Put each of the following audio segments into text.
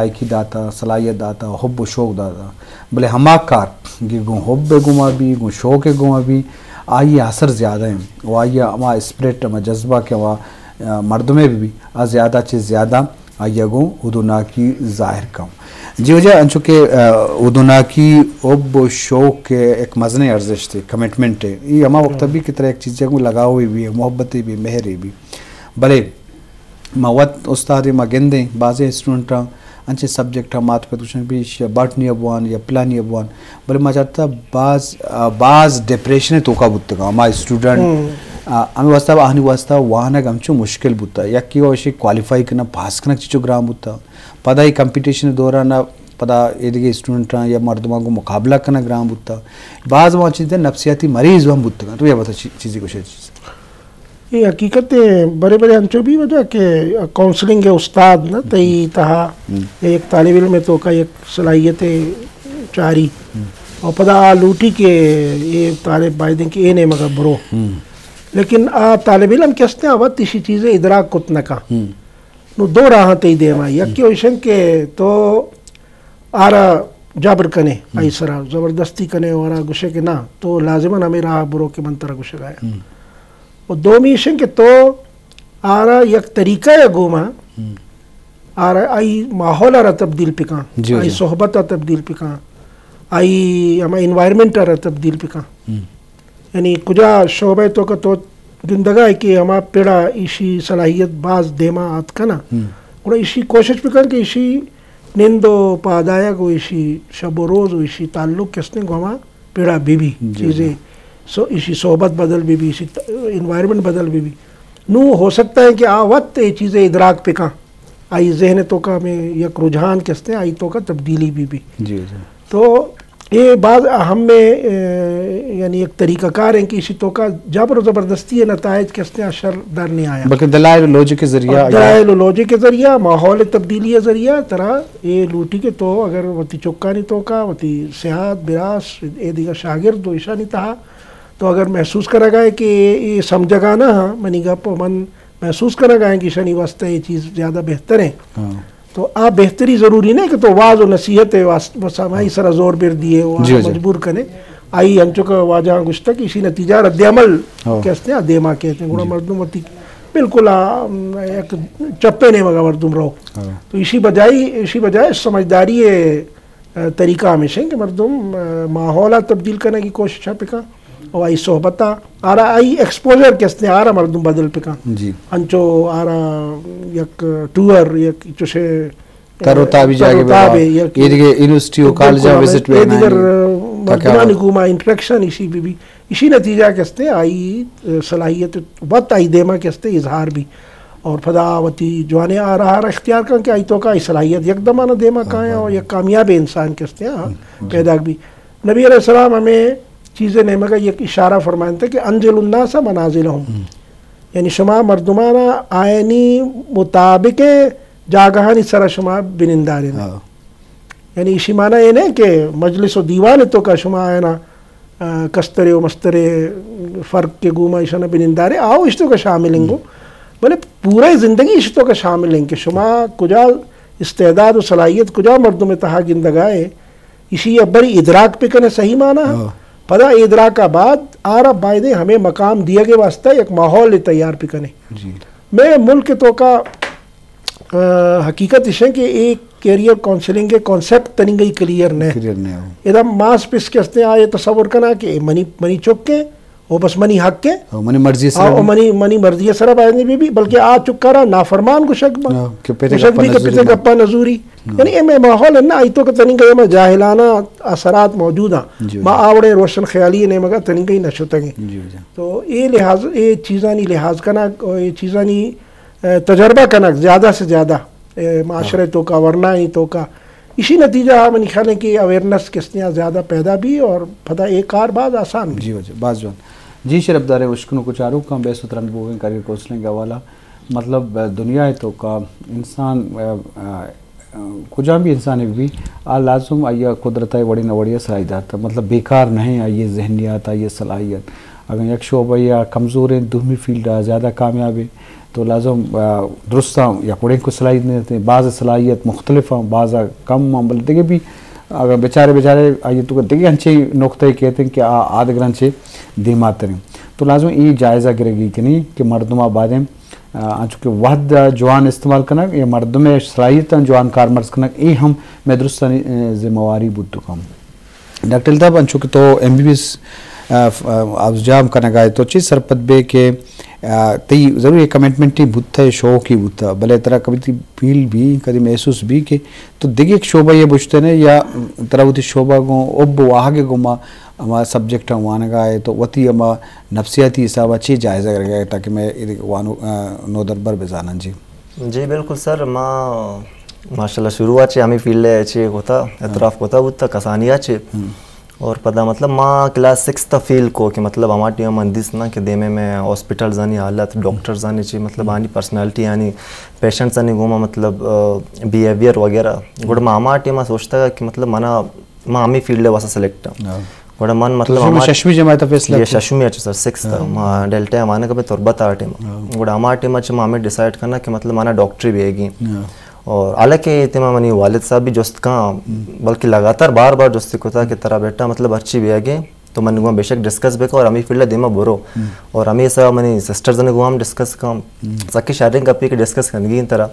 لائقی داتا، صلاحیت داتا، حب و شوق داتا، بلے ہما کار کہ گوں حب ء گوما بی، گوں شوق ء گوما بی، آئی ء اثر زیادہ ہیں و آئی ء ہما اسپرٹ، ہما جذبہ کہ ہما، آ، مردم ء بی، آ زیادہ چہ زیادہ آئی ء گوں ہدوناکی ظاہر کن۔ جی وجہ انچو کہ، آ، ہدوناکی حب و شوق ء ایک مزنیں ارزشت ہے، کمٹمنٹ ہے۔ یہ ہما وقت بی کہ ترا ایک چیز گوں لگاؤ بی، محبت بی، مہر بی۔ بلے ما وت استادے، ما گندیں بازیں اسٹوڈنٹاں انچیں سبجیکٹ ہم آتکت گوشن بیش یا باٹنی ء بوان یا پلانی ء بوان، بلے ما چارتا باز، آ، باز ڈپریشن ء توکا بوتگاں ہما اسٹوڈنٹ۔ آ، ہمیں واسطہ، آہانی واسطہ وانگ ہمچو مشکل بوتا، یکی و اشی کوالیفائی کنگ، پاس کنگ چچو گران بوتا، پدا ای کمپٹیشن دوران پدا ایدگہ اسٹوڈنٹاں یا مردماں گوں مقابلہ کنگ گران بوتا، باز وان چیزیں نفسیاتی مریض ہم بوتگاں۔ تو یہ بتا چی-، چیزی گوشے چیز۔ اے حقیقت ہے، برے برے انچو بھی وجہ کہ کونسلنگ ء استاد نہ تئی تہا یک طالب علم ء توکا یک صلاحیت چاری اور پدا آ لوٹی کہ اے طالب بایدیں کہ اے نیمگا برو۔ لیکن آ طالب علم کہ استے آ وت اشی چیزیں ادراک کت نہ کن۔ نو دو راہ تئی دیما، یکی ایشن کہ تو آرا جبر کنے، آئی سرا زبردستی کنے اور آ گوشے کہ نا، تو لازماً ہمیں راہ برو کہ من ترا گوشگایا۔ و دومی ایشن کہ تو آرا یک طریقہ یا گوما، آرا آئی ماحول آرا تبدیل پکان، جی، آئی جی۔ صحبت آ تبدیل پکان، آئی ہما انوائرمنٹ آرا تبدیل پکان۔ یعنی کجا شعبہ توکا تو گندگا ہے کہ ہما پڑا ایشی صلاحیت باز دیما آتکنا۔ گڑا ایشی کوشش بکن کہ ایشی نند و پادایگ و ایشی شب و روز و ایشی تعلق کستیں گو ہما پڑا بی بی جی، چیزیں۔ جی۔ سو ایشی صحبت بدل بی بی، ایشی ت-، انوائرمنٹ بدل بی بی۔ نو ہو سکتا ہے کہ آ وقت اے چیزیں ادراک پکان۔ آئی ذہن توکا ہمیں یک رجحان کستیں، آئی توکا تبدیلی بی بی۔ جی، جی۔ تو اے باز اہم ہے، اے، یعنی یک طریقہ کار ہیں کہ اسی توکا جبر و زبردستی نتائج کستیں اشر در نہیں آیا۔ بلکہ دلائل و لوجک کے ذریعہ اور آیا۔ دلائل و لوجک کے ذریعہ، ماحول تبدیلی کے ذریعہ ترا اے لوٹی کہ تو اگر وتی چکانی توکا، وتی سیاد، براس، اے دیگا شاگرد و ایشانی تہا تو اگر محسوس کرگا ہے کہ اے، اے سمجھگا نہ ہاں، منی گپ و من محسوس کنگ ء آں کہ ایشانی واسطہ یہ چیز زیادہ بہتر ہیں۔ ہاں۔ تو آ بہتری ضروری نہیں کہ تو واز و نصیحت ہے واس-، بس ہمائی سرا زور بیر دیے و جی، جی۔ مجبور کنے۔ آئی انچو کہ واجہ گشتہ کہ اسی نتیجہ رد عمل ہاں۔ کہ ہستے ہیں، دیما کہتے ہیں۔ گڑا جی۔ مردم وتی بالکل آ، ایک چپے نے مگا مردم رو۔ ہاں۔ تو اسی بجائے، اسی بجائے سمجھداری ہے، طریقہ ہمیش انت کہ مردم، آ، ماحول ء تبدیل کنگ ء کوشش ء بکن و آئی صحبت ء آرا آئی ایکسپوژر کہ است آرا مردم بدل بکن۔ جی۔ انچو آرا یک ٹور، یک چوشے تر و تابی تر و جاگہ بہ تابے، یک اے دیگہ یونیورسٹی و بالکل کالجاں ہمیں وزٹ اے بہ دیگر، آ، تاکہ مردمانی گوما انٹریکشن ایشی بہ بی، ایشی نتیجہ کہ است آئی، آ، صلاحیت وت آئی دیما کہ است اظہار بی۔ اور پدا وتی جوانیں آ راہ را اختیار کن کہ آئی توکا آئی صلاحیت یک دمانہ دیما کائیں اور یک کامیاب انسان کہ است ہیں، ہاں، پیدا بی۔ نبی علیہ السلام ہمیں چیزیں نیمگا یک اشارہ فرمائنتے کہ انزل الناس منازلہم۔ یعنی شما مردمانا آئینی مطابق جاگہانی سرا شما بنندارین۔ ہاں۔ یعنی ایشی معنی اے نہ کہ مجلس و دیوان توکا شما آیانا، آ، کسترے و مسترے فرق کے گوما ایشانا بنندارے، آؤ اشتو کا شامل انگو۔ بلے پورے زندگی اشتو کا شامل ہیں کہ شما کجا استعداد و صلاحیت کجا مردم تہا گندگائے، ایشی ء بری ادراک بکنے صحیح معنی ء۔ ہاں۔ پدا ادراک ء بعد آرا بایدیں ہمیں مقام دیگ ء واسطہ یک ماحول تیار بکنے۔ جی۔ میں ملک توکا، آ، حقیقت اش کہ ایک کیریئر کونسلنگ کے کانسیپٹ تننگئی کلیئر نہ۔ کلیئر نہ ہو۔ ادا ماس پس کے ہستے آئے تصور کنا کہ منی، منی چکے او بس منی حق ہے۔ او منی مرضی سرا او بھی۔ منی، منی مرضی سرا باید نہیں بی، بی، بلکہ آ چکارا نافرمان گشک با۔ ہاں، کہ پتے گشک گپا بھی کہ پتے نزوری۔ گپا نزوری۔ ہاں۔ یعنی اے میں ماحول ہے نا، آئی تو کہ تنی کہ میں جاہلانہ اثرات موجود ہیں۔ جی، ما جی۔ آوڑے روشن خیالی نے مگا تنی کہ نہ شتگے۔ جی، جی۔ تو اے لحاظ، اے چیزانی لحاظ کنا، اے چیزانی، اے، تجربہ کنا زیادہ سے زیادہ، اے، معاشرے ہاں۔ توکا، ورنائی توکا، ایشی نتیجہ ء منی خیال ہے کہ اویئرنس کستیاں زیادہ پیدا بھی اور پدا اے کار باز آسان بھی۔ جی واجہ، باز جوان۔ جی شرف دارے اشکنوک و چاروکاں، بحث و تران بوگیں کریئر کونسلنگ حوالہ، مطلب، دنیا ء توکا انسان، آ، آ، کجام بھی انسان بھی، آ لازم آئی ء قدرت ء وڑے نہ وڑے ء سرائی دات، مطلب بیکار نہیں، آئی ء ذہنیات، آئی ء صلاحیت۔ اگر یک شعبہ یا کمزور ہیں، دومی فیلڈ آ زیادہ کامیاب ہے۔ تو لازم درستاں یک وڑیں کو صلاحیت نہ انت، بعض صلاحیت مختلف آں، بعض کم آں، بلے دگہ بھی اگر بچارے بچارے آئی تو دگہ انچیں نقطہ کہتے ہیں کہ آ آدگران چے دیماتریں۔ تو لازم ای جائزہ گرگی کنی کہ مردم آبادیں انچو کہ وحد جوان استعمال کنگ یا مردم صلاحیت جوان کارمرز کنگ، ای ہم میں درستانی ذمہ واری بوت کم۔ ڈاکٹر الطاف، انچو کہ تو ایم بی بی ایس آبزجام کنگائے، تو چی سرپد بے کہ تئی ضرور یہ کمٹمنٹ ہی بوتا ہے، شوق ہی بوتا، بلے ترا کبھی تی فیل بھی کدی محسوس بھی کہ تو دگہ ایک شعبہ یہ بوجتے نے یا ترا وتی شعبہ گوں اب واہگ گوں ما ہما سبجیکٹ وانگائے تو وتی ہما نفسیاتی حساب چی جائزہ گرگائے تاکہ میں وانو نودربر بزانن؟ جی۔ جی بالکل سر، ما ماشاءاللہ شروعات چہ ہمیں فیلڈ چہ کوتا اعتراف کوتا بوتا کسانیا چہ۔ اور پدا مطلب ما کلاس سکس تا فیل کو کہ مطلب ہما ٹائم من دیست نا کہ دیمے میں ہاسپٹلزانی حالت، ڈاکٹرزانی چی مطلب آنی پرسنالٹی، آنی پیشنٹسانی گوما مطلب بیہیویئر وغیرہ۔ گڑا ما ہما ٹائم سوچتا کہ مطلب منا ما ہمیں فیلڈ واسطہ سلیکٹ ہاں۔ گڑا من مطلب ہما ششمی جماعت فیصلہ یہ ششمی اچھا سر سکس تا ما ڈیلٹا ہمانے کبھی تربت آ ٹائم۔ گڑا ہما ٹائم اچھا ما ہمیں ڈیسائیڈ کرنا کہ مطلب مانا ڈاکٹری بھی گی۔ اور حالانکہ تیما منی والد صاحب بھی جست کاں، بلکہ لگاتار بار بار جست کتا کہ ترا بیٹا مطلب ہرچی بھی گے تو من گوما بے شک ڈسکس بکا اور ہمیں فیلڈ دیما برو۔ اور ہمیں سا منی سسٹرز نے گوما ہم ڈسکس کاں، سکی شاریں گپی کہ ڈسکس کنگی ترا۔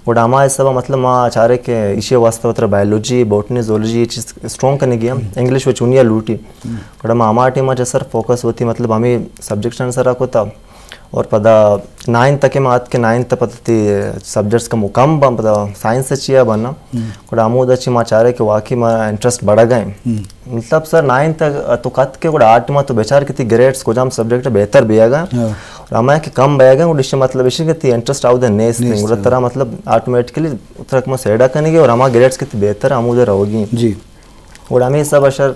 گڑا ہما حساب مطلب ما چارے کہ ایشی واسطہ وترا بایولوجی، بوٹنی، زولوجی یہ چیز اسٹرانگ کنگی ہم انگلش و چونیا لوٹی۔ گڑا ما ہما ٹائم چہ سر فوکس ہوتی مطلب ہمیں سبجیکٹس سر کوتا۔ اور پدا نائنتھ تک ما آت کہ نائنتھ پتہ تی سبجیکٹس کا مکم بن، پدا سائنس چیا بنا۔ گڑا ہمود چی ما چارے کہ واقعی ما انٹرسٹ بڑھ گئے۔ مطلب سر نائنتھ تو کت کے گڑا آٹھ ما تو بچار کہ تی گریڈز کجام سبجیکٹ بہتر بیگا۔ اور ہمیں کہ کم بیگا گڑا اس مطلب اس کہ تی انٹرسٹ آؤ دے نیست۔ گڑا ترا مطلب آٹومیٹکلی ترا کما سیڈا کنگی اور ہما گریڈز کہ تی بہتر ہمود روگی۔ جی۔ گڑا ہمیں حساب شر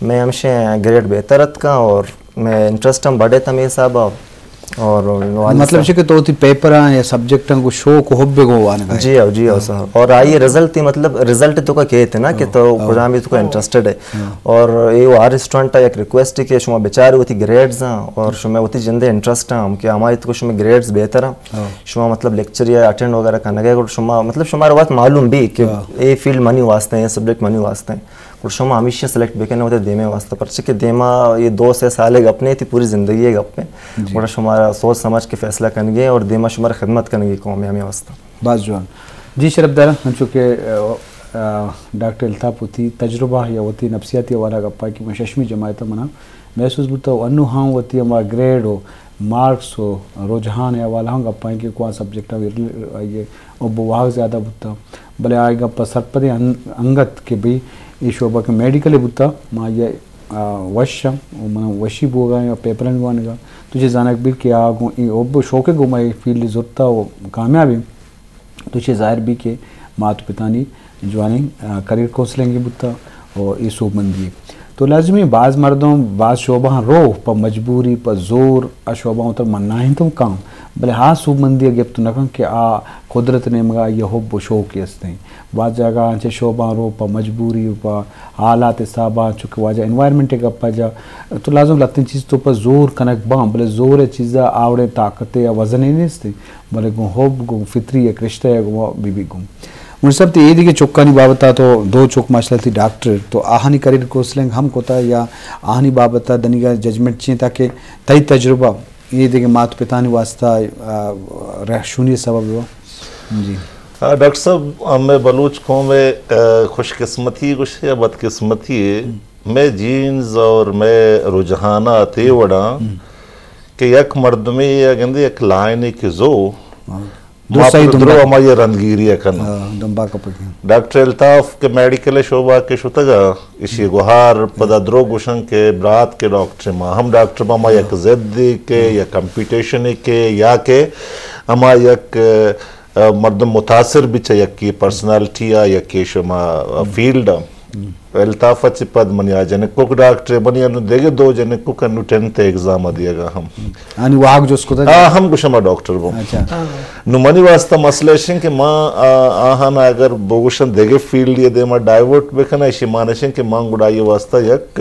میں ہمشے گریڈ بہتر اتکا اور میں انٹرسٹ ہم بڑھے تھا ہمیں حساب۔ اور مطلب چہ کہ تو تی پیپراں یا سبجیکٹاں کو شوق و حب گوں وانگا۔ جی ہاں، جی ہاں سر۔ اور آئی رزلٹ تی مطلب رزلٹ تو کا کہتے نا کہ تو کجام بھی تو کا انٹرسٹڈ ہے۔ اور یہ ہر اسٹوڈنٹ یک ریکویسٹ ہے کہ شما بچارے ہوتی گریڈز ہیں اور شما ہوتی جندے انٹرسٹ ہیں ہم کہ ہماری تو شما گریڈز بہتر ہیں۔ شما مطلب لیکچر یا اٹینڈ وغیرہ کرنا گئے شما مطلب شما بات معلوم بھی کہ یہ فیلڈ منی واسطے ہیں، سبجیکٹ منی واسطے ہیں۔ گڑا شما ہمیشہ سلیکٹ بکنے ہوتے دیمے واسطہ، پرچہ کہ دیما یہ دو سے سال گپ نہیں تھی، پوری زندگی گپ ہے۔ گڑا شمارا سوچ سمجھ کے فیصلہ کنگے اور دیما شمارا خدمت کنگے قوم ہمیں واسطہ۔ باز جوان۔ جی شرف دار، ہنچو کہ ڈاکٹر الطاف وتی تجربہ یا وتی نفسیاتی حوالہ گپا کہ من ششمی جماعت منا محسوس بوتا و انو ہاں وتی ہما گریڈ و مارکس و رجحان حوالہ ہم گپائیں کہ کواں سبجیکٹ یہ اب واہگ زیادہ بوتا۔ بلے آئی گپ سرپدیں انگت کہ بھئی اے شعبہ کہ میڈیکل بوتا، ما یہ وش ہم و من وشی بوگا یا پیپرن وانگا۔ تو چہ زانگ بی کہ آ گوں اے اب شوق گوں ما اے فیلڈ زرتا و کامیاب ہیں۔ تو چہ ظاہر بی کہ مات پتانی جوانیں کریئر کونسلنگ بوتا و اے سوبمندی۔ تو لازمی باز مردم باز شعبہ رو پہ مجبوری، پہ زور، آ شعبہ تر مناہیں تو کام، بلے ہا سوبمندی گپت نہ کن کہ آ قدرت نیمگا یہ حب و شوق استیں۔ باز جاگہ آنچہ شعبہ رو پہ مجبوری و پہ حالات حسابا، چونکہ واجہ انوائرمنٹ گپا جا تو لازم لتیں چیز تو پہ زور کنگ باں، بلے زور چیزا آوڑیں طاقت یا وزن نیستیں۔ بلے گوں حب، گوں فطری یک رشتہ ء گوں بی بی گوں۔ منیر صاحب، تئی اے دگہ چکانی بابت ء تو دو چک ماشاءاللہ تئی ڈاکٹر، تو آہانی کریئر کونسلنگ ہم کتا یا آہانی بابت ء دنیگا ججمنٹ چی انت تاکہ تئی تجربہ اے دگہ مات پتانی واسطہ، آ، رہشونی سبب ہوا؟ جی۔ آ، ڈاکٹر صاحب، ہمیں بلوچ قوم ء، آ، خوش قسمتی گوشے یا بدقسمتی ہے، مئے جینز اور مئے رجحانات اے وڑاں کہ یک مردمے یا گندے یک لائنے کہ زو، ما پہ درو ہمائی رندگیری ء کناں۔ ڈاکٹر الطاف کہ میڈیکل شعبہ کہ شتگا، اشی گوہار پدا درو گوشن کہ برات کہ ڈاکٹر ما ہم ڈاکٹر ما، ما یک ضد کہ یا کمپیٹیشن کہ یا کہ ہما یک مردم متاثر بچ یکی پرسنالٹی آ یکی شما فیلڈ آ۔ الطاف چہ پد منی آ جنکک ڈاکٹر، منی انو دگہ دو جنکک انو ٹینتھ ایگزام دیگا ہم۔ آنی واہگ جست کتا آ ہم گوشما ڈاکٹر بو۔ نو منی واسطہ مسئلہ اشن کہ ما آہان اگر بگوشن دگہ فیلڈ یہ دیما ڈائیورٹ بکنا، اشی معنی اشن کہ من گڑا یہ واسطہ یک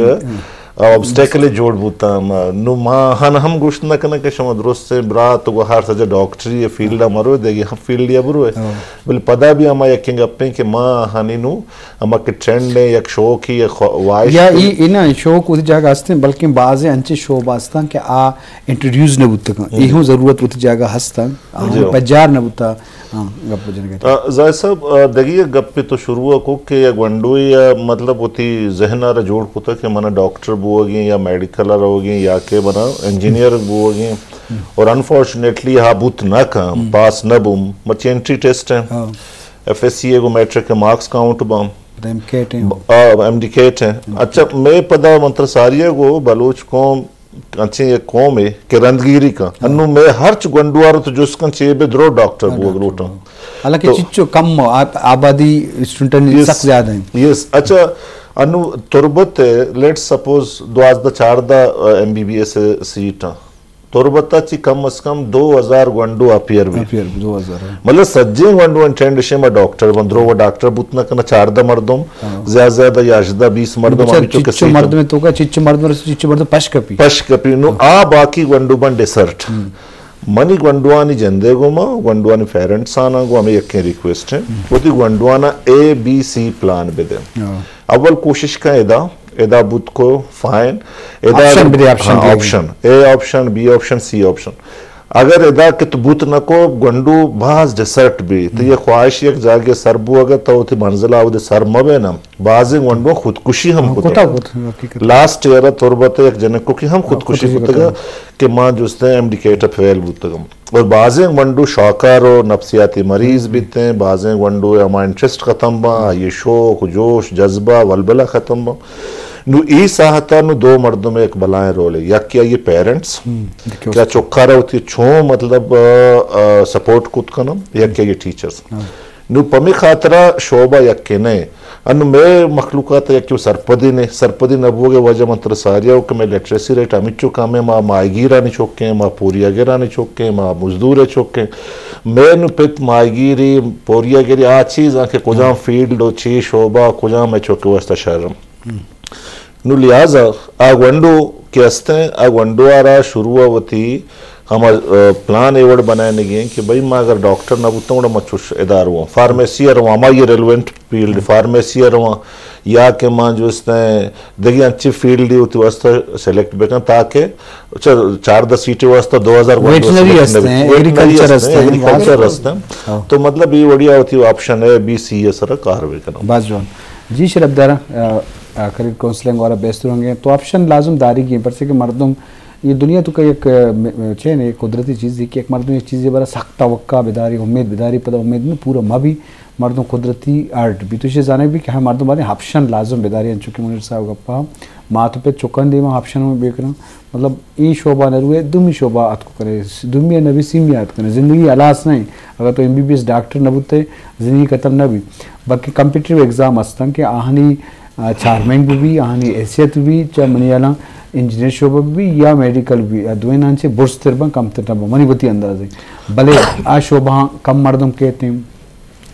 آبسٹیکل جوڑ بوتاں۔ ما، نو ما ہن ہم گوشت نہ کناں کہ شما درستیں برات و ہر سجا ڈاکٹری فیلڈ ء مرو، دگہ ہم فیلڈ ء برو۔ ہاں۔ بلے پدا بھی ہما یکیں گپیں کہ ما ہنی نو ہما کہ ٹرینڈ ء یک شوق ہی خواہش یا ای، اینا شوق وتی جاگہ ہستیں، بلکہ بعض انچے شعبہ ہستاں کہ آ انٹروڈیوس نہ بوتگاں۔ ہم۔ ای ہم ضرورت وتی جاگہ ہستاں، آ ہم جی۔ پجار نہ بوتا۔ ہاں، گپ جنگ ء۔ آ، زاہد صاحب، آ، دگہ یک گپے تو شروع ء کو کہ یک گونڈوے ء مطلب وتی ذہن ء را جوڑ کتگ کہ من ڈاکٹر بوگیں یا میڈیکل ء روگیں یا کہ من انجینئر بوگیں، اور انفارچونیٹلی ہا بوت نہ کن، پاس نہ بوم، مرچی انٹری ٹیسٹ ہیں، ہاں۔ ایف ایس سی ء گو میٹرک ء مارکس کاؤنٹ باں۔ پدا ایم کیٹ ہیں۔ آ، ایم ڈی کیٹ ہیں۔ اچھا، میں پدا منتر ساری ء گو بلوچ قوم انچیں یک قومے کہ رندگیری کن۔ ہاں۔ انوں مئے ہرچ گونڈوار تو جست کن چے بے درو ڈاکٹر ہاں، بوگ ڈاکٹر لوٹاں۔ بوگ۔ حالانکہ تو چچو کم آب-، آبادی اسٹوڈنٹانی یس، سخت زیادہ ہیں۔ یس، اچھا، انوں تربت ء، لیٹس سپوز، دوازدہ چاردہ، آ، M B B S seat ہیں۔ تربت ء چی کم از کم دو ہزار گونڈو اپیئر بی۔ اپیئر بی، دو ہزار، ہاں۔ مطلب سجیں گونڈو انٹینڈ شے ما ڈاکٹر بن، درو و ڈاکٹر بوت نہ کنا چاردہ مردم، ہاں۔ زیادہ زیادہ یازدہ بیس مردم بچار ہمیں چو چچو کسی مردم تو کا، چچو مردم رسو، چچو مردم پش کپی۔ پش کپی، نو آ باقی گونڈو بن ڈیسرٹ۔ ہم۔ منی گونڈوانی جندے گو ما، گونڈوانی پیرنٹس آنا گو ہمیں یکیں ریکویسٹ ہیں۔ ہم۔ وتی گونڈوانا اے بی سی پلان بدے۔ ہاں۔ اول کوشش کن ادا، ادا بوت کو فائن، ادا آپشن اگر بدے، آپشن ہاں، دے۔ Option, a option, be option, سی آپشن۔ اگر ادا کہ تو بوت نہ کو گونڈو باز ڈیسرٹ بی، تو یہ خواہش یک جاگے سر بوگا تو وتی منزل آودے سر مبے نا۔ بازیں گونڈو خودکشی ہم ہاں، کتا کتا۔ کتا، حقیقت۔ لاسٹ ایئر تربت یک جنکو کی ہم ہاں، خودکشی خودکشی کتگا کتا۔ کہ ماں جستے ایم ڈی کیٹ فیل بوتگم۔ اور بازیں گونڈو شاکار و نفسیاتی مریض بیتیں، بازیں گونڈو ہما انٹرسٹ ختم باں، آئی شوق، جوش، جذبہ، ولبلہ ختم باں۔ نو ای ساہتا نو دو مردم ایک بلائیں رول ہے، یک کہ آئی پیرنٹس، ہم، کہ چکارا ہوتی چون مطلب، آ، آ، سپورٹ کت کنم، یک کہ آئی ٹیچرز۔ ہاں۔ نو پمی خاطرا شعبہ یکے نہ۔ انو مئے مخلوقات یکے سرپدی نے، سرپدی نہ بوگے وجہ من ترا ساریا ہو کہ مئے لٹریسی ریٹ ہمچو کم ہے، ما ماہیگیرانی چوکیں، ما پوریاگرانی چوکیں، ما مزدور چوکیں۔ مئے نو پت ماہیگیری، پوریاگری آ چیز آں کہ کجام فیلڈ و چی شعبہ، کجام مئے چوکے واسطہ شر۔ نو لہذا آ گونڈو کہ استیں، آ گونڈو آرا شروع وتی ہما، آ، پلان اے وڑ بنائینگی ہیں کہ بھئی ما اگر ڈاکٹر نہ بوتاں گڑا ما چوش ادارو ہوں، فارمیسی ء رواں، ہما یہ ریلیونٹ فیلڈ فارمیسی ء رواں، یا کہ ما جو استیں دگہ انچی فیلڈ ہوتی واسطہ سلیکٹ بکن تاکہ چ-، چاردہ سیٹیں واسطہ دو ہزار گونڈو ویٹنری سلیکٹ ہستیں، بکن۔ ویٹنری ایگریکلچر ہستیں، ہستیں، ایگریکلچر ہاں۔ ہستیں۔ ہاں۔ تو مطلب یہ وڑیا ہوتی آپشن ہے بی سی ء سر کار بکن۔ باز جوان۔ جی شرف دارا، آ، آ، کریئر کاؤنسلنگ والا بیستر ہوں گے۔ تو آپشن لازم داری گی، پرچہ کہ مردم یہ دنیا تو کا یک، آ، م-، چین ایک قدرتی چیز ہے کہ ایک مردم ایک چیزے برا سخت توقع بداری، امید بداری، پدا امید میں پورا مبی، مردم قدرتی ہرٹ بی۔ تو یہ زانے بھی کہ ہر مردم بارے آپشن لازم بداری، انچو کہ منیر صاحب گپا، مات پہ چکن دیما آپشن میں بیکنا، مطلب، اے شعبہ نہ روئے، دومی شعبہ اتکو کرے، دومی نبی سیمی اتکنے۔ زندگی ہلاس نہیں۔ اگر تو M B B S doctor نہ بوتے، زندگی ختم نہ بی۔ بلکہ کمپیٹیٹیو ایگزام ہستن کہ آہانی، آ، چارمنگ بھی بی، آہانی حیثیت بھی بی، چا منی اعلیٰ انجینئر شعبہ بھی بی یا میڈیکل بھی بی، آ دوئینان چے برز تر بن، کم تر نہ بن۔ منی وتی اندازے۔ بلے آ شعبہ کم مردم کہتے ہیں۔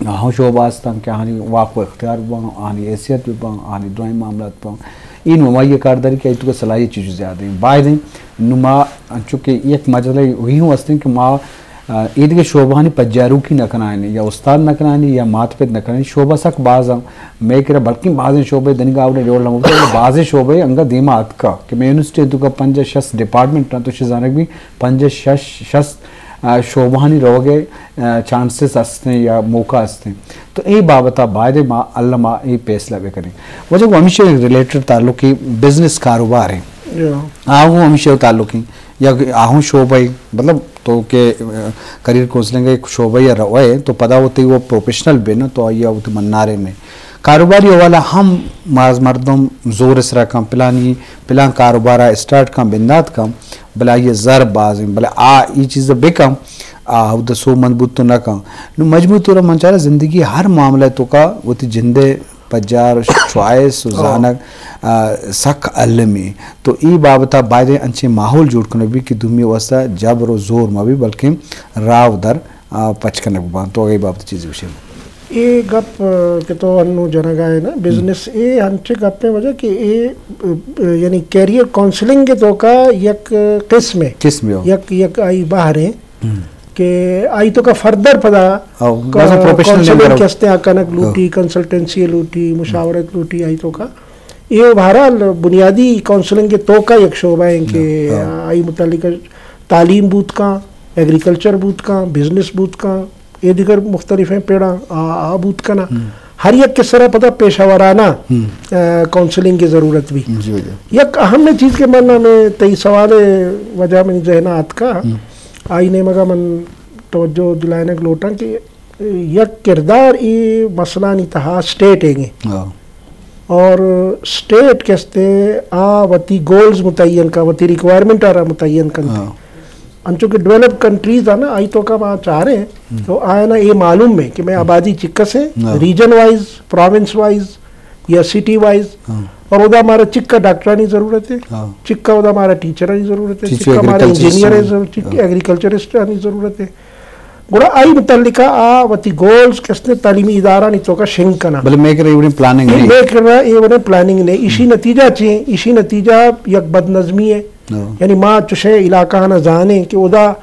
آہاں شعبہ ہستاں کہ آہانی واک و اختیار باں، آہانی حیثیت بہ باں، آہانی درائیں معاملات باں۔ اے نمائی کارداری کہ ایتو صلاحیت چیز زیادہ ہیں۔ باید ہیں نما انچو کہ یک مجلہ وہی ہوں ہستیں کہ ما، آ، ایدگہ شعبہانی پجاروکی نہ کنائیں یا استاد نہ کنائیں یا مات پت نہ کنائیں۔ شعبہ سک باز ہیں۔ میں کرا بلکن بازیں شعبے دنگا آوڑے ڈیول نہ ہوتا، بازیں شعبے انگا دیما آتکا کہ میں یونیورسٹی تو کا پنجہ شست ڈپارٹمنٹ نہ تو شزانک بھی پنجہ شش شست آ، شعبہانی روگ ء، آ، چانسز ہستیں یا موقع ہستیں۔ تو اے بابت ء باید ما الما اے فیصلہ بہ کنیں۔ وجہ وہ ہمیشہ ریلیٹڈ تعلقی بزنس کاروبار ہیں۔ یا۔ آہوں ہمیشہ تعلقی یا آہوں شعبہ، مطلب تو کہ، آ، کریئر کاؤنسلنگ ایک شعبہ یا روئے تو پدا ہوتے وہ پروفیشنل بے نا تو آئی ہوتے منارے میں کاروباری حوالہ ہم ماز مردم زور اس رقم پلانی پلان کاروبارا اسٹارٹ کن بندات کن، بلے آئی ء زر باز انت، بلے آ ای چیز ء بکن، آ ہود ء سوبمند بوت تو نہ کن۔ نو مجموعی طور ء من چارا زندگی ء ہر معاملہ ء توکا وتی جند ء پجار، چوائس و ہاں۔ زانگ، آ، سک المی۔ تو ای بابت ء باید انچیں ماحول جوڑ کنگ بی کہ دومی ء واستہ جبر و زور مہ بی، بلکیں راہ و در، آ، پچ کنگ بباں۔ تو اگہ ای بابت چیزے گوشے؟ اے گپ، آ، کہ تو انو جنگا ئے نا، بزنس، اے انچیں گپیں وجہ کہ اے، آ، یعنی کیریئر کونسلنگ کے توکا یک قسم ہے۔ قسم ہے۔ یک، یک آئی بہر ہے ہم۔ کہ آئی توکا فردر پدا او، کا-، لازم پروفیشنل کونسلنگ نمبر ہو۔ کستے آ کنک لوٹی، او۔ کنسلٹنسی لوٹی، مشاورت لوٹی آئی توکا۔ اے بہرحال بنیادی کونسلنگ کے توکا یک شعبہ ہیں کہ او۔ آئی متعلق تعلیم بوت کاں، ایگریکلچر بوت کاں، بزنس بوت کاں، اے دیگر مختلفیں پیڑاں آ، آ بوت کناں۔ ہم۔ ہر یک کے سرا پدا پیشہ ورانہ، ہم۔ آ، کونسلنگ کی ضرورت بھی۔ جی، جی۔ یک اہم چیز کہ من ہمیں تئی سوال وجہ منی ذہن آتکا، ہم۔ آئی نیمگا من توجہ دلائنگ لوٹاں کہ یک کردار ای مسئلہ نی تہا اسٹیٹ ہے گے۔ ہاں۔ اور اسٹیٹ کستے آ وتی گولز متعین کا، وتی ریکوائرمنٹ آرا متعین کنتے۔ ہاں۔ انچو کہ ڈیولپ کنٹریز آ نا، آئی توکا ما چاریں، ہم۔ تو آیا نا اے معلوم ہے کہ میں آبادی چکس ہے، ہاں۔ ریجن وائز، پروونس وائز یا سٹی وائز، ہاں۔ اور ادا مارا چکا ڈاکٹرانی ضرورت ہے، ہاں۔ چکا ادا مارا ٹیچرانی ضرورت ہے، ٹیچر چکا مارا ایگریکلچرسٹ انجینئر ہیں۔ ضرور-، چکا ہاں۔ ایگریکلچرسٹانی ضرورت ہے۔ گڑا آئی متعلقہ آ وتی گولز کستے تعلیمی ادارہ نی توکا شنگ کنا۔ بلے میں کرا ایوڑیں پلاننگ نہیں، نہیں۔ میں کرا ایوڑیں پلاننگ نہیں۔ اسی ہم۔ نتیجہ چی ہیں؟ اسی نتیجہ یک بدنظمی ہے۔ ہاں۔ یعنی ما چوشے علاقہ آنا زانیں کہ ادا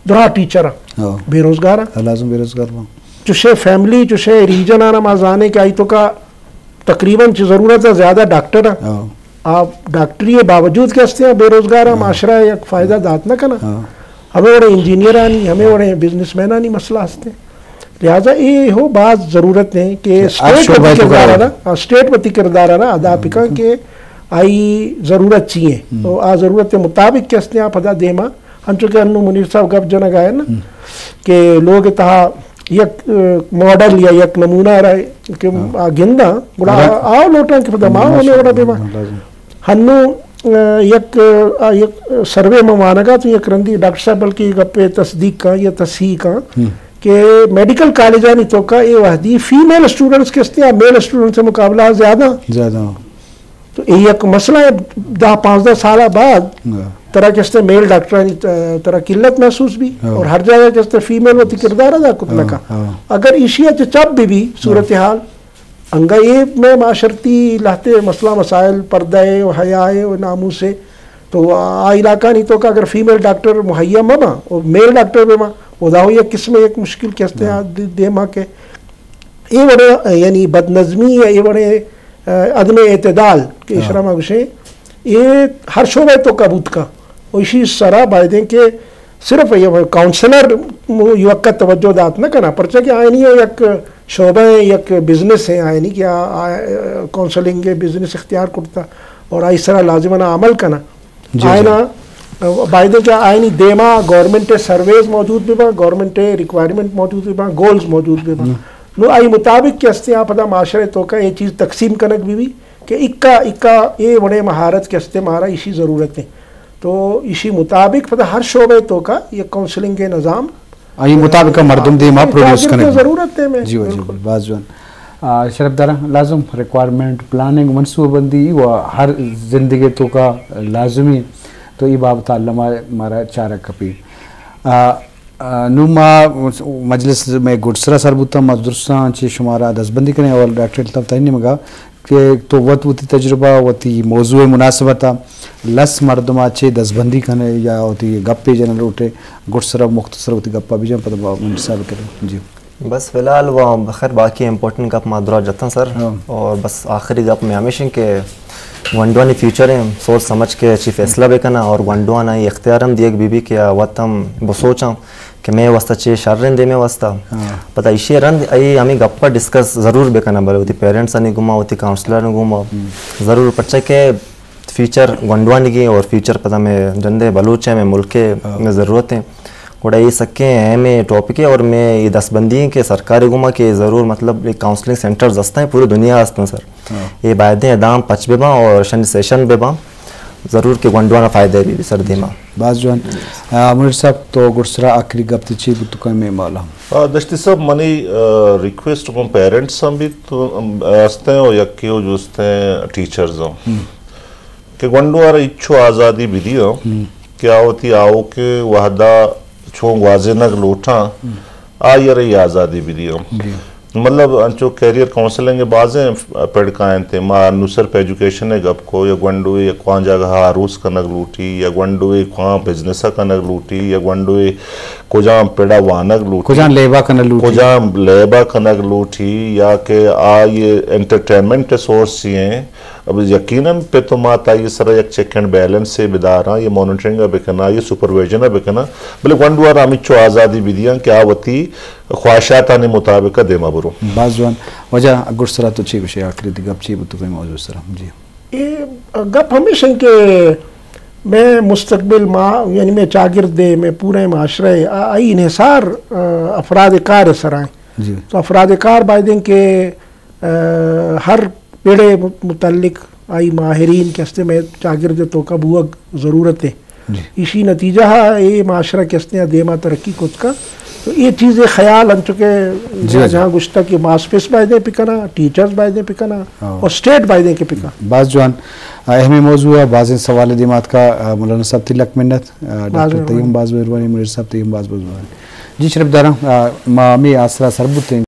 درا ٹیچر ہیں، ہاں۔ بے روزگار ہیں۔ ہاں، لازم بے روزگار بان۔ چوشے فیملی، چوشے ریجن آنا ما زانیں کہ آئی توکا تقریباً چہ ضرورت ءَ زیادہ ڈاکٹر ہیں۔ ہاں۔ آ ڈاکٹری باوجود کہ ہستے ہیں بے روزگار ہیں، ہاں۔ معاشرہ یک فائدہ دات نہ کنا۔ ہاں۔ ہمیں وڑے انجینئرانی، ہمیں وڑے بزنس مینانی مسئلہ ہستے۔ لہذا اے ہو باز ضرورت ہے کہ کہ ہر اسٹیٹ شعبہ وتی تو کردار کرو۔ آ رہا، ہاں، اسٹیٹ وتی کردار آ رہا ادا ہاں۔ پکا کہ آئی ضرورت چی ہے۔ ہم۔ تو آ ضرورت مطابق کہ ہستے ہیں آپ ادا دیما انچو کہ انو منیر صاحب گپ جنگ آئے نا، ہم۔ کہ لوگ تہا یک، آ، ماڈل یا یک نمونہ را کہ ہاں۔ آ گنداں، گڑا ہاں۔ آ، آ لوٹاں کہ پدا ما ہاں، ہمیں وڑا بے ما۔ ہاں، لازم۔ ہنو، آ، یک، آ، یک سروے ما وانگا تو یک رندی ڈاکٹر صاحب بلکہ یہ گپے تصدیق کا یا تصحیح کا ہم۔ کہ میڈیکل کالجانی توکا اے وحدی فیمیل اسٹوڈنٹس کے ہستے ہیں، میل اسٹوڈنٹس سے مقابلہ زیادہ۔ زیادہ۔ تو اے یک مسئلہ ہے، دہ پانزدہ سال بعد ہاں۔ ترا کہ استے میل ڈاکٹرانی ت-، ترا قلت محسوس بھی ہاں۔ اور ہر جگہ کہ استے فیمیل وتی کردار ادا کت ہاں، نہ کا۔ ہاں۔ اگر ایشی ءَ چہ چپ بھی بھی ہاں۔ صورتحال، انگا اے میں معاشرتی لہتے مسئلہ مسائل، پردہ ہے و حیا ہے و ناموس ہے، تو آ علاقہ نی توکا اگر فیمیل ڈاکٹر مہیا مہ باں اور میل ڈاکٹر بہ باں، ادا ہو یک قسم یک مشکل کہ استے ہاں۔ آ دے-، دیما کہ اے وڑے، یعنی بدنظمی یا اے وڑے، آ، عدم اعتدال کہ ہاں۔ اشرا ما گوشیں، اے ہر شعبہ توکا بوت کا۔ و اشی سرا بایدیں کہ صرف یہ کاؤنسلر مو-، یہ وقت توجہ دات نہ کنا، پرچہ کہ آئینی یک شعبہ ہے، یک بزنس ہے آئینی کہ آ-، آ-، کاؤنسلنگ بزنس اختیار کرتا اور آئی سرا لازماً عمل کنا۔ جی، جی۔ آئینا، آ، بایدیں کہ آئینی دیما گورنمنٹ سرویز موجود بہ باں، گورنمنٹ ریکوائرمنٹ موجود بہ باں، گولز موجود بہ باں۔ ہم۔ نو آئی مطابق کہ ہستے آ پدا معاشرے توکا اے چیز تقسیم کنگ بہ بی کہ اکا، اکا اے وڑے مہارت کہ ہستے مارا ایشی ضرورت ہے۔ تو ایشی مطابق پدا ہر شعبے توکا یہ کاؤنسلنگ کے نظام آئی مطابق مردم دیما پروڈیوس کنگ۔ ضرورت ہے میں، جی، جی، بالکل۔ باز جوان۔ آ، شرف داراں، لازم ریکوائرمنٹ، پلاننگ، منصوبہ بندی و ہر زندگی توکا لازمی، تو ای بابت علمہ مارا چارہ کپی۔ آ، آ، نوں ما مجلس میں گڈسرا سر بوتاں، ما درستاں چہ شمارا دزبندی کنیں، اول ڈاکٹر الطاف تئی نیمگا کہ تو وت وتی تجربہ، وتی موضوع مناسبت لس مردما چہ دزبندی کنے یا وتی گپے جن لوٹے، گڈسرا مختصر وتی گپا بجن، پدا ما منصوبہ کریں۔ جی۔ بس فی الحال وہ خیر باقی امپورٹنٹ گپ ما درا جتاں سر۔ ہاں۔ اور بس آخری گپ میں ہمیش ہیں کہ گونڈوانی فیوچر ہیں، سوچ سمجھ کے اچھی فیصلہ بہ کنا اور گونڈوانا یہ اختیار ہم دیگ بی بی کہ وت ہم بسوچاں کہ میں واسطہ چے شر رندے میں واسطہ۔ ہاں۔ پتہ ایشی رند اے ہمیں گپا ڈسکس ضرور بہ کنا بلے وتی پیرنٹس آنی گوما، وتی کاؤنسلر آنی گوما ہم۔ ضرور پرچہ کہ فیوچر گونڈوانگی اور فیوچر پدا میں جندے بلوچ ہیں، میں ملک ہے، ہاں۔ میں ضرورت ہے۔ گڑا یہ سکیں اہم ٹاپک ہے اور میں یہ دست بندی ہیں کہ سرکار گوما کہ ضرور مطلب یہ کاؤنسلنگ سینٹرز ہستیں، پوری دنیا ہستیں سر۔ ہاں۔ یہ باید ہیں ادام پچ بہ باں اور شن سیشن بہ باں، ضرور کہ گونڈوانا فائدہ بی بی سر دیما۔ باز جوان۔ آ، منیر صاحب تو گڈسرا آخری گپ تے چی بوت کن میں مالا؟ آ، دشتی صاحب منی، آ، ریکویسٹ گوں پیرنٹس ہم بیت، آ، ہستیں اور یکی ہو جو ہستیں ٹیچرز ہوں۔ ہم۔ کہ گونڈو ء را ہچو آزادی بدیاں ہم۔ کہ آ وتی آؤکیں وہدا چون گوازینگ لوٹاں، ہم۔ آئی ء را اے آزادی بدیاں۔ جی۔ مطلب انچو کیریئر کونسلنگ ء بازیں پڑ کاینت، ما نوں صرف ایجوکیشن ء گپ کو، یا گونڈوے یا کواں جاگہ ء عروس کنگ لوٹی، یا گونڈوے کواں بزنس ء کنگ لوٹی، یا گونڈوے کجام پڑ ء وانگ لوٹی، کجام لیب ء کنگ لوٹی۔ کجام لیب ء کنگ لوٹی، یا کہ آ یہ انٹرٹینمنٹ سورس ہی ہیں۔ اب یقیناً پت و مات آئی سرا یک چیک اینڈ بیلنس ء بداراں، یہ مانیٹرنگ ء بکناں، یہ سپرویژن ء بکناں، بلے گونڈو ء را ہمینچو آزادی بدیاں کہ آ وتی خواہشاتانی مطابق ء دیما برو۔ باز جوان۔ واجہ گڈسرا تو چی گوشے، آخری دی گپ چی بوتو پہ موضوع سرا؟ جی۔ اے گپ ہمیش انت کہ میں مستقبل ما، یعنی میں چاگرد ء، میں پورے معاشرہ ء، آ-، آئی انحصار، آ، افراد کار ء سرا ہیں۔ جی۔ تو افراد کار بایدیں کہ، آ، ہر پڑے متعلق آئی ماہرین کہ ہستے میں چاگرد ء توکا بوگ ضرورت ہے۔ جی۔ ایشی نتیجہ ء اے معاشرہ کہ ہستے دیما ترقی کت کا۔ تو اے چیز خیال انچو کہ جی، جہاں، جی۔ جہاں گشتہ کہ ماسٹرس بایدیں پکنا، ٹیچرز بایدیں پکنا ہاں۔ اور اسٹیٹ بایدیں کہ پکا۔ باز جوان۔ آ، اہم موضوع ہے، بازیں سوال دیمات کا، آ، مولانا صاحب تئی لک منت، آ، باز ڈاکٹر مہربانی۔ تئی ہم باز مہربانی، منیر صاحب تئی ہم باز باز مہربانی۔ جی شرف داراں، آ، ما ہمیں آسرا سر بوتیں۔